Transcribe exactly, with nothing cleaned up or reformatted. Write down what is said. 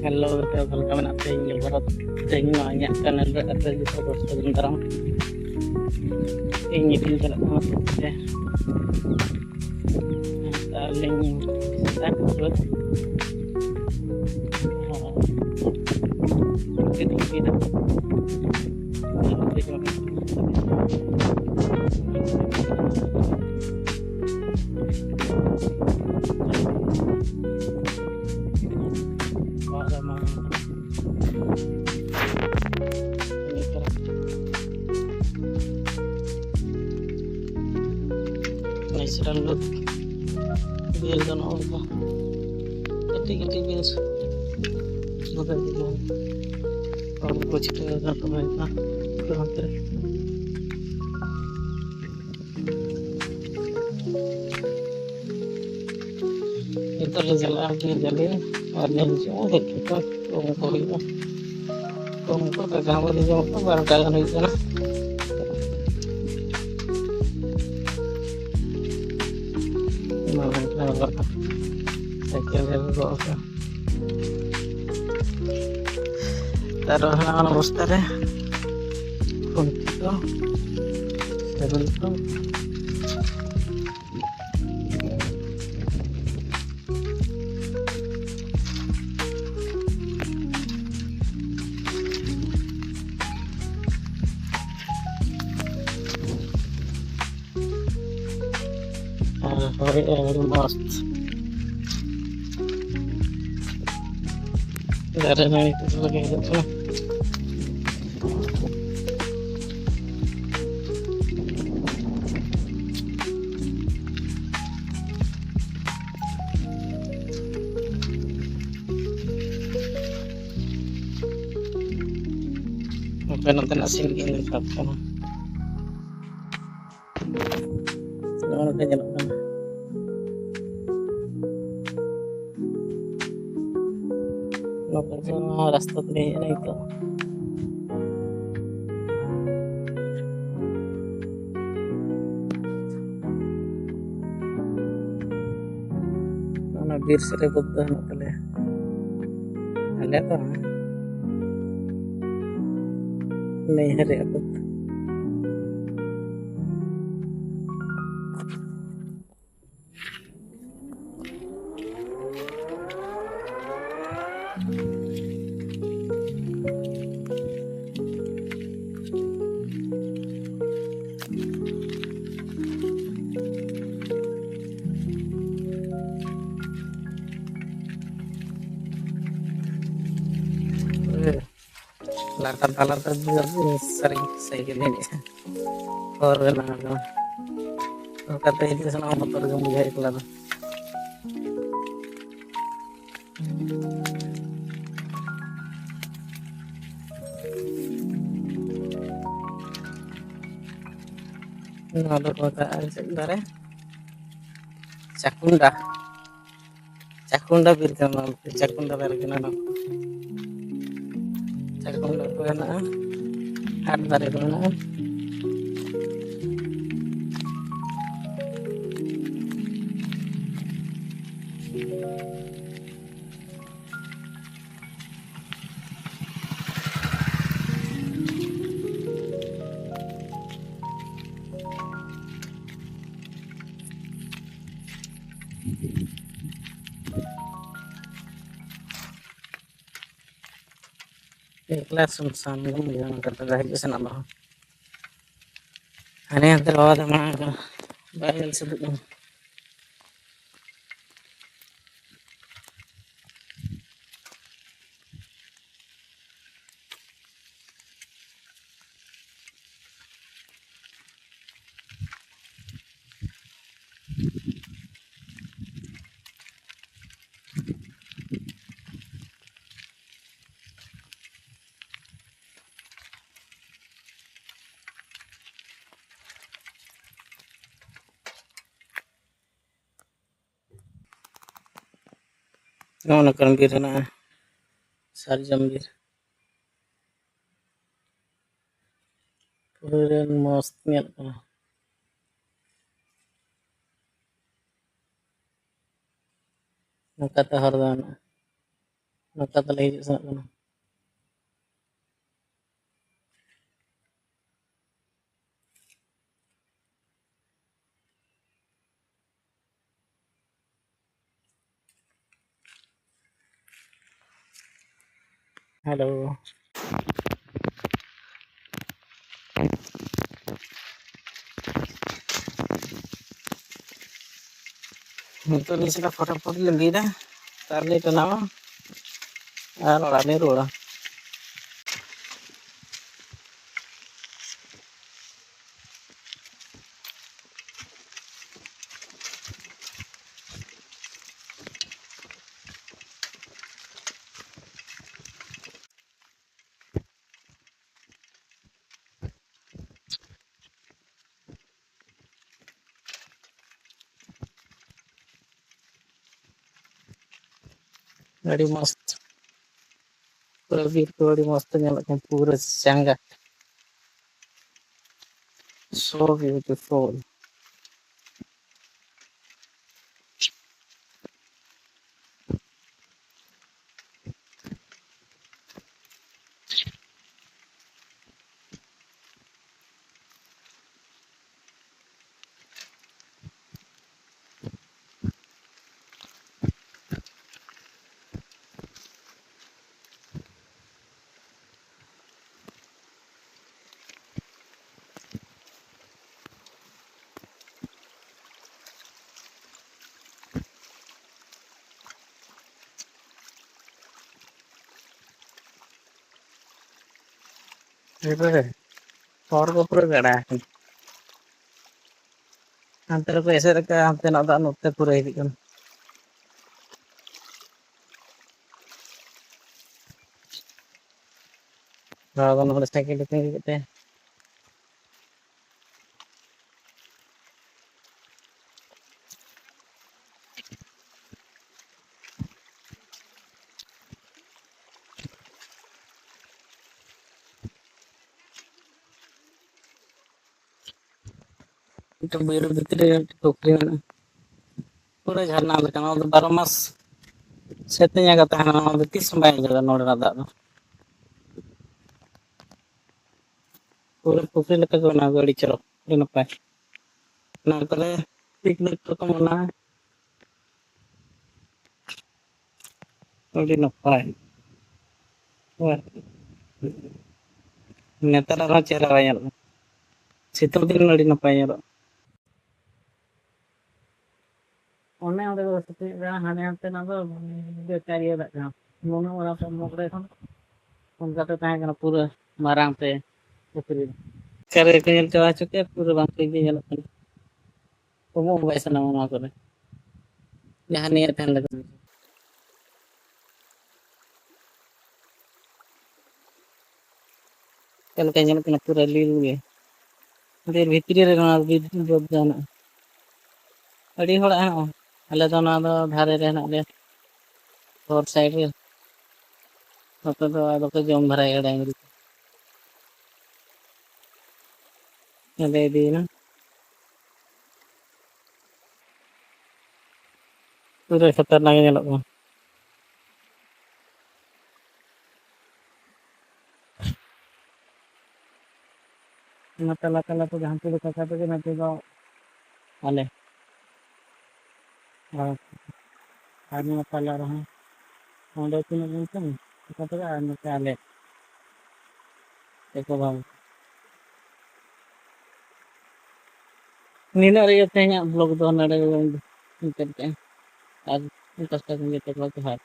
Hello, ᱜᱟᱛᱮ, ᱚᱠᱟ ᱞᱮᱠᱟ ᱢᱮᱱᱟᱜ ᱯᱮᱭᱟ? ᱤᱧ ᱜᱮ ᱵᱷᱚᱨᱚᱛ᱾ ᱛᱮᱦᱮᱧ ᱱᱚᱣᱟ ᱤᱧᱟᱹᱜ ᱪᱮᱱᱮᱞ ᱨᱮ ᱟᱯᱮ ᱡᱚᱛᱚ ᱠᱚ ᱥᱟᱹᱜᱩᱱ ᱫᱟᱨᱟᱢ᱾ ᱤᱧ ᱱᱤᱛᱚᱜ ᱤᱧ ᱪᱟᱞᱟᱜ ᱠᱟᱱᱟ ᱛᱮ᱾ ᱟᱨ ᱞᱤᱧ ᱥᱮᱛᱟᱜ ᱠᱷᱚᱱ ᱪᱮᱫ ᱤᱧ ᱪᱤᱠᱟᱹᱭᱮᱫᱟ? ᱚᱲᱟᱜ ᱨᱮ ᱢᱟ ᱱᱮᱪᱟᱨᱟᱞ ᱞᱩᱠ ᱧᱮᱞ ᱜᱟᱱᱚᱜᱼᱟ᱾ ᱚᱱᱠᱟ ᱠᱟᱹᱴᱤᱡ ᱠᱟᱹᱴᱤᱡ ᱡᱤᱱᱤᱥ ᱵᱚᱫᱚᱞ ᱤᱫᱤᱜᱼᱟ᱾ ᱦᱚᱲᱢᱚ ᱠᱚ ᱪᱤᱠᱟᱹ ᱜᱟᱱᱚᱜᱼᱟ ᱦᱟᱱᱛᱮ ᱨᱮ᱾ ᱱᱤᱛᱚᱜ ᱞᱮ ᱪᱟᱞᱟᱜᱼᱟ ᱵᱤᱨ ᱡᱟᱞᱮ ᱟᱨ ᱞᱮ ᱦᱤᱡᱩᱜᱼᱟ, ᱦᱮᱡ ᱠᱟᱛᱮ ᱠᱚ ᱦᱩᱭᱩᱜᱼᱟ᱾ ᱠᱚ ᱩᱱᱠᱩ ᱠᱟᱠᱟ ᱦᱚᱸ ᱵᱟᱹᱞᱤᱧ ᱡᱚᱢ ᱠᱚᱣᱟ, ᱵᱟᱨᱚ ᱴᱟ ᱜᱟᱱ ᱦᱩᱭᱩᱜ ᱠᱟᱱᱟ᱾ ᱚᱱᱟ ᱞᱮᱱᱠᱷᱟᱱ ᱟᱵᱟᱨ ᱥᱟᱭᱠᱮᱞ ᱨᱮ ᱜᱚᱜ ᱠᱟᱜᱼᱟ᱾ ᱟᱨᱚ ᱦᱮᱱᱟᱜᱼᱟ ᱚᱱᱟ ᱵᱚᱥᱛᱟ ᱨᱮ ᱠᱷᱩᱱᱴᱤ ᱠᱚ, ᱥᱟᱹᱨᱩ ᱠᱚ᱾ ᱟᱨ ᱦᱚᱭ ᱟᱹᱰᱤ ᱢᱚᱡᱽ᱾ ᱫᱟᱨᱮ ᱱᱟᱹᱲᱤ ᱠᱚ ᱞᱟᱜᱟᱣ ᱦᱩᱭᱩᱜ ᱠᱟᱱᱟ᱾ ᱦᱟᱯᱮ ᱱᱚᱛᱮᱱᱟᱜ ᱥᱤᱱ ᱜᱤᱧ ᱫᱮᱠᱷᱟᱣ ᱠᱟᱱᱟ᱾ ᱱᱚᱜᱼᱚ ᱱᱚᱝᱠᱟ ᱧᱮᱞᱚᱜ ᱠᱟᱱᱟ᱾ ᱱᱚᱝᱠᱟ ᱜᱮ ᱱᱚᱣᱟ ᱨᱟᱥᱛᱟ ᱛᱮᱞᱮ ᱦᱮᱡ ᱮᱱᱟ ᱱᱤᱛᱚᱜ᱾ ᱚᱱᱟ ᱵᱤᱨ ᱥᱮᱫ ᱨᱮ ᱵᱟᱹᱫᱽ ᱫᱚ ᱦᱮᱱᱟᱜ ᱛᱟᱞᱮᱭᱟ᱾ ᱟᱞᱮ ᱫᱚ ᱱᱟᱹᱭᱦᱟᱹᱨ ᱨᱮᱭᱟᱜ ᱵᱟᱹᱫᱽ᱾ ᱞᱟᱜᱟ ᱛᱟᱞᱟ ᱛᱮ ᱥᱟᱹᱨᱤ ᱥᱟᱹᱨᱤ ᱜᱮ ᱞᱟᱹᱭᱮᱜᱼᱟ᱾ ᱦᱚᱨ ᱨᱮ ᱞᱟᱜᱟ ᱫᱚ ᱱᱚᱝᱠᱟᱛᱮ ᱦᱤᱡᱩᱜ ᱥᱮᱱᱚᱜ ᱦᱚᱸ ᱵᱚᱛᱚᱨ ᱜᱮᱢ ᱵᱩᱡᱷᱟᱹᱣ ᱮᱠᱞᱟ ᱫᱚ᱾ ᱱᱚᱣᱟ ᱫᱚᱠᱚ ᱢᱮᱛᱟᱜᱼᱟ ᱪᱮᱫ ᱫᱟᱨᱮ? ᱪᱟᱠᱩᱱᱰᱟ᱾ ᱪᱟᱠᱩᱱᱰᱟ ᱵᱤᱨ ᱠᱟᱱᱟ, ᱪᱟᱠᱩᱱᱰᱟ ᱫᱟᱨᱮ ᱠᱟᱱᱟ ᱱᱚᱣᱟ᱾ ᱪᱟᱠᱩᱱᱰᱟ ᱠᱚ ᱦᱮᱱᱟᱜᱼᱟ, ᱟᱴ ᱫᱟᱨᱮ ᱠᱚ ᱢᱮᱱᱟᱜᱼᱟ᱾ ᱮᱠᱞᱟ ᱥᱩᱱᱥᱟᱱ ᱜᱮᱢ ᱵᱩᱡᱷᱟᱹᱣᱟ ᱱᱚᱝᱠᱟ ᱛᱮᱫᱚ ᱦᱤᱡᱩᱜ ᱥᱮᱱᱚᱜ ᱫᱚ᱾ ᱦᱟᱱᱮ ᱦᱟᱱᱛᱮ ᱨᱮ ᱵᱟᱵᱟ ᱛᱟᱠᱚ ᱢᱮᱱᱟᱜ ᱠᱚᱣᱟ, ᱵᱟᱭ ᱧᱮᱞ ᱥᱟᱹᱫᱩᱜ ᱠᱟᱱᱟ᱾ ᱱᱚᱜᱼᱚ ᱱᱚᱝᱠᱟᱱ ᱵᱤᱨ ᱦᱮᱱᱟᱜᱼᱟ, ᱥᱟᱨᱡᱚᱢ ᱵᱤᱨ᱾ ᱯᱩᱨᱟᱹ ᱢᱚᱥᱛ ᱧᱮᱞᱚᱜ ᱠᱟᱱᱟ᱾ ᱱᱚᱝᱠᱟᱛᱮ ᱦᱚᱨ ᱫᱚ ᱢᱮᱱᱟᱜᱼᱟ᱾ ᱱᱚᱝᱠᱟ ᱛᱟᱞᱮ ᱦᱤᱡᱩᱜ ᱥᱮᱱᱚᱜ ᱠᱟᱱᱟ᱾ ᱦᱮᱞᱳ᱾ ᱱᱤᱛᱚᱜ ᱞᱤᱧ ᱪᱟᱞᱟᱜ ᱯᱷᱚᱴᱟᱯᱷᱚᱴ ᱞᱤᱧ ᱤᱫᱤᱭᱮᱫᱟ, ᱛᱟᱨ ᱞᱤᱧ ᱴᱟᱱᱟᱣᱟ ᱟᱨ ᱚᱲᱟᱜ ᱞᱤᱧ ᱨᱩᱣᱟᱹᱲᱟ᱾ ᱟᱹᱰᱤ ᱢᱚᱥᱛ, ᱯᱩᱨᱟᱹ ᱵᱤᱨ ᱠᱚ ᱟᱹᱰᱤ ᱢᱚᱥᱛ ᱧᱮᱞᱚᱜ ᱠᱟᱱᱟ, ᱯᱩᱨᱟᱹ ᱪᱟᱸᱜᱟ᱾ So beautiful. ᱮᱵᱟᱨᱮ ᱦᱚᱨ ᱠᱚ ᱯᱩᱨᱟᱹ ᱜᱟᱰᱟ ᱟᱠᱟᱱᱟ᱾ ᱦᱟᱱᱛᱮ ᱨᱮᱠᱚ ᱮᱥᱮᱫ ᱟᱠᱟᱫᱼᱟ, ᱦᱟᱱᱛᱮᱱᱟᱜ ᱫᱟᱜ ᱱᱚᱛᱮ ᱯᱩᱨᱟᱹ ᱦᱤᱡᱩᱜ ᱠᱟᱱᱟ᱾ ᱵᱟᱵᱟ ᱱᱚᱰᱮ ᱥᱟᱭᱠᱮᱞ ᱨᱮ ᱛᱤᱸᱜᱩ ᱠᱮᱫ ᱛᱟᱭᱟ᱾ ᱢᱤᱫᱴᱟᱝ ᱵᱤᱨ ᱵᱷᱤᱛᱨᱤ ᱨᱮ ᱢᱤᱫᱴᱟᱝ ᱯᱩᱠᱷᱨᱤ ᱢᱮᱱᱟᱜᱼᱟ, ᱯᱩᱨᱟᱹ ᱡᱷᱟᱨᱱᱟ ᱞᱮᱠᱟ᱾ ᱱᱚᱣᱟ ᱫᱚ ᱵᱟᱨᱚ ᱢᱟᱥ ᱥᱮᱛᱮᱧ ᱟᱠᱟ ᱛᱟᱦᱮᱱᱟ, ᱱᱚᱣᱟ ᱫᱚ ᱛᱤᱥ ᱦᱚᱸ ᱵᱟᱭ ᱟᱸᱡᱮᱫᱟ ᱱᱚᱰᱮᱱᱟᱜ ᱫᱟᱜ ᱫᱚ᱾ ᱯᱩᱨᱟᱹ ᱯᱩᱠᱷᱨᱤ ᱞᱮᱠᱟ ᱜᱮ ᱵᱮᱱᱟᱣ ᱜᱮ ᱟᱹᱰᱤ ᱪᱚᱨᱚᱠ, ᱟᱹᱰᱤ ᱱᱟᱯᱟᱭ᱾ ᱚᱱᱟ ᱠᱚᱨᱮ ᱯᱤᱠᱱᱤᱠ ᱠᱚᱠᱚ ᱢᱟᱱᱟᱣᱟ᱾ ᱟᱹᱰᱤ ᱱᱟᱯᱟᱭ᱾ ᱦᱳᱭ᱾ ᱱᱮᱛᱟᱨ ᱟᱨᱦᱚᱸ ᱪᱮᱦᱨᱟ ᱵᱟᱭ ᱧᱮᱞᱚᱜᱼᱟ᱾ ᱥᱤᱛᱩᱝ ᱫᱤᱱ ᱟᱹᱰᱤ ᱱᱟᱯᱟᱭ ᱧᱮᱞᱚᱜᱼᱟ᱾ ᱚᱱᱮ ᱚᱸᱰᱮ ᱠᱚ ᱥᱤᱛᱩᱝ ᱮᱫᱟ, ᱦᱟᱸᱰᱮ ᱦᱟᱱᱛᱮ ᱱᱟ ᱫᱚ ᱵᱮᱠᱟᱨ ᱤᱭᱟᱹ ᱫᱟᱜ ᱠᱟᱱᱟ᱾ ᱱᱩᱱᱟᱹᱜ ᱢᱟᱨᱟᱝ ᱥᱚᱢᱩᱫᱨᱚ ᱠᱷᱚᱱ ᱚᱱᱠᱟ ᱛᱮ ᱛᱟᱦᱮᱸ ᱠᱟᱱᱟ ᱯᱩᱨᱟᱹ ᱢᱟᱨᱟᱝ ᱛᱮ ᱯᱩᱠᱷᱨᱤ᱾ ᱚᱠᱟᱨᱮ ᱠᱚ ᱧᱮᱞ ᱪᱟᱵᱟ ᱦᱚᱪᱚ ᱠᱮᱫ, ᱯᱩᱨᱟᱹ ᱵᱟᱝ ᱴᱷᱤᱠ ᱜᱮ ᱧᱮᱞᱚᱜ ᱠᱟᱱᱟ᱾ ᱩᱢᱩᱜ ᱦᱚᱸ ᱵᱟᱭ ᱥᱟᱱᱟᱣᱟ ᱱᱚᱣᱟ ᱠᱚᱨᱮ, ᱡᱟᱦᱟᱸ ᱱᱤᱭᱟᱹ ᱛᱟᱦᱮᱱ ᱞᱟᱹᱜᱤᱫ᱾ ᱪᱮᱫ ᱞᱮᱠᱟ ᱧᱮᱞᱚᱜ ᱠᱟᱱᱟ, ᱯᱩᱨᱟᱹ ᱞᱤᱞ ᱜᱮ᱾ ᱵᱤᱨ ᱵᱷᱤᱛᱨᱤ ᱨᱮ ᱱᱚᱣᱟ ᱵᱤᱨ ᱵᱚᱱᱫᱚ ᱦᱮᱱᱟᱜᱼᱟ᱾ ᱟᱹᱰᱤ ᱦᱚᱲᱟᱜ ᱦᱮᱱᱟᱜᱼᱟ, ᱟᱞᱮ ᱫᱚ ᱱᱚᱣᱟ ᱫᱚ ᱫᱷᱟᱨᱮ ᱨᱮ ᱦᱮᱱᱟᱜ ᱞᱮᱭᱟ, ᱦᱚᱨ ᱥᱟᱭᱤᱰ ᱨᱮ᱾ ᱱᱚᱛᱮ ᱫᱚ ᱟᱫᱚ ᱠᱚ ᱡᱚᱢ ᱫᱷᱟᱨᱟᱭᱟ ᱰᱟᱝᱨᱤ ᱠᱚ᱾ ᱧᱮᱞᱮ ᱤᱫᱤᱭᱮᱱᱟ᱾ ᱯᱩᱨᱟᱹ ᱠᱷᱟᱛᱟᱨᱱᱟᱠ ᱜᱮ ᱧᱮᱞᱚᱜ ᱠᱟᱱᱟ᱾ ᱚᱱᱟ ᱛᱟᱞᱟ ᱛᱟᱞᱟ ᱛᱮ ᱡᱟᱦᱟᱸ ᱛᱤᱱᱟᱹᱜ ᱠᱟᱛᱷᱟ ᱛᱮᱜᱮ ᱱᱚᱛᱮ ᱫᱚ ᱟᱞᱮ᱾ ᱟᱨ, ᱟᱨ ᱱᱚᱣᱟ ᱛᱟᱞᱟ ᱨᱮᱦᱚᱸ ᱚᱸᱰᱮ ᱛᱤᱱᱟᱹᱜ ᱵᱚᱱ ᱠᱟᱹᱢᱤ, ᱚᱱᱠᱟ ᱛᱮᱜᱮ ᱟᱨ ᱱᱚᱛᱮ ᱟᱞᱮ᱾ ᱮᱠᱚ ᱵᱷᱟᱵᱮ᱾ ᱱᱤᱱᱟᱹᱜ ᱨᱮᱜᱮ ᱛᱮᱦᱮᱧᱟᱜ vlog ᱫᱚ ᱱᱚᱰᱮ ᱜᱮ ᱢᱩᱪᱟᱹᱫ ᱠᱮᱫᱼᱟ᱾ ᱟᱨ ᱚᱱᱠᱟ ᱥᱮ ᱡᱚᱛᱚ ᱠᱚ ᱡᱚᱦᱟᱨ᱾